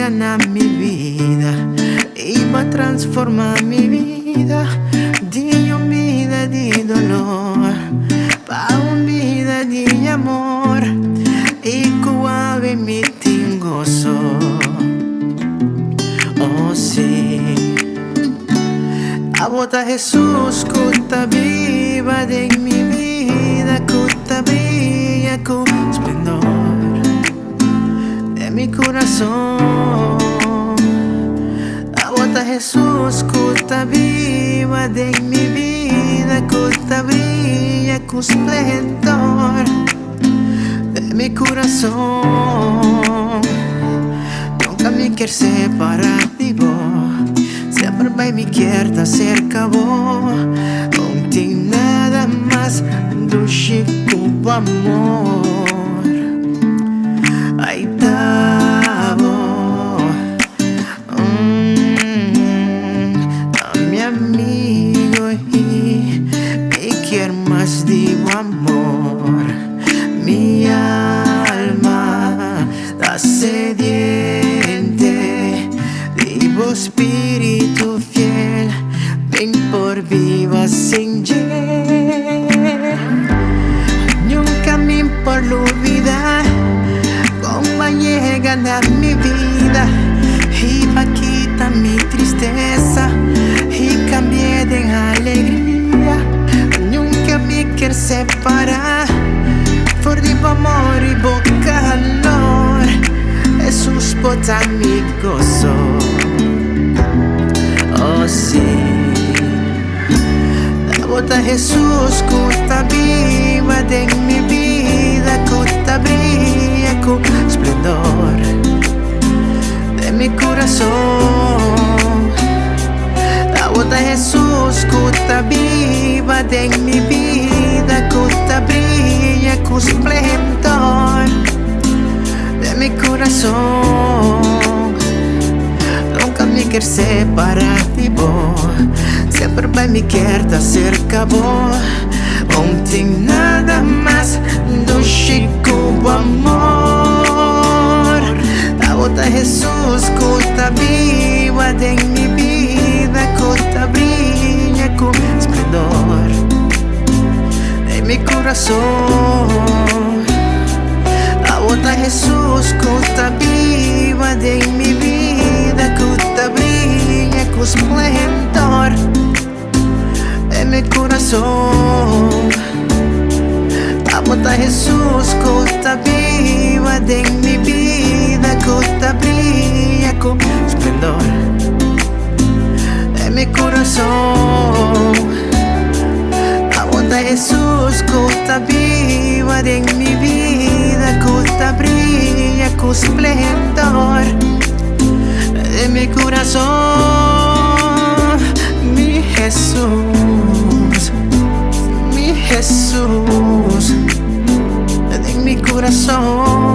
yega na mi bida i bo a transformá mi bida di un bida di dolor pa un bida di amor i ku awe mi tin goso. Oh sí. Abo ta Hesus ku ta biba den mi bida ku ta bria ku splendor den mi kurason. Abo ta Hesus ku ta biba den mi bida ku ta bria ku splendor den mi kurason. Nunka mi kier separá di bo, semper bai mi kier ta serka bo. No tin nada mas dushi ku bo amor. Ai ta bo, mm, ta mi amigo i mi kier mas di bo amor. Mi alma ta sediente di bo spiritu fiel, mi n' por biba sin dje. Nunka mi n' por lubidá kon b'a yega na mi bida i b'a kita mi tristesa i kambi'é den alegria. Nunka mi kier separá for di bo amor i bo kalor. Hesus, bo ta mi goso. Oh sí. Abo ta Hesus ku ta biba den mi bida ku ta bria ku splendor den mi kurason. Abo ta Hesus ku ta biba den mi bida ku ta bria ku splendor den mi kurason. Nunka mi kier separá di bo, semper bai mi kier ta serka bo. No tin nada mas dushi ku bo amor. Abo ta Hesus ku ta biba den mi bida ku ta bria ku splendor den mi kurason. Abo ta Hesus ku ta biba den mi bida ku ta bria ku splendor den mi kurason. Abo ta Hesus ku ta biba den mi bida ku ta bria ku splendor den mi kurason. Abo ta Hesus ku ta biba den mi bida ku ta bria ku splendor den mi kurason. Mi Hesus, mi Hesus, den mi kurason.